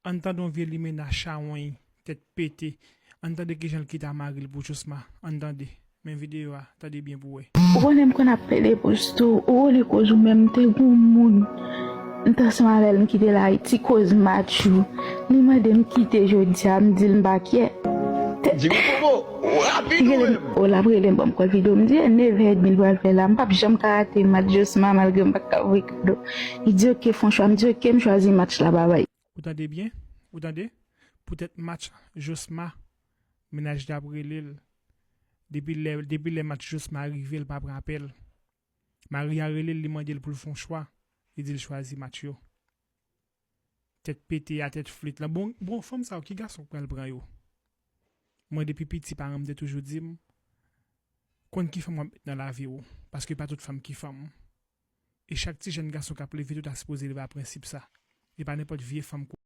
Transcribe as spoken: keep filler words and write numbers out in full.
Ann tande yon vye limena chawony, tèt pete. Ann tande kijan l kite Amaril pou Josma. Ann tande. Men videyo a, tande byen pou wè. Ou konnen m konn ap plede poste w, ou konnen koz ou menm m te gon moun. M t ansanm avè l, m kite l Ayiti koz match ou. Li mande m kite jodi a, m di l m pa kyè. Jimmy Popo, ou rapid ou menm. O l ap rele m ban m kòd videyo, m di e neve edmi l pral fè la, m p ap janm ka rate match Josma malgre m pa ka voye kado. Li di oke Fon Chwa, m di oke m chwazi match la, babay. Ou tande byen? Ou tande? Poutèt match Josma, mennaj li ap rele l. Depi lè, depi lè match Josma rive, l pa pran apèl. Maria rele l, li mande l pou l fè yon chwa. Li di l chwazi match yo. Tèt pete a, tèt flit la. Bon, bon fanm sa yo, ki gason k pral pran yo? Mwen depi piti, paran m te toujou di m, konn ki fanm w ap met nan lavi w, paske pa tout fanm ki fanm. E chak ti jèn gason k ap leve tou ta sipoze leve a prensip sa. E pa nenpòt vye fanm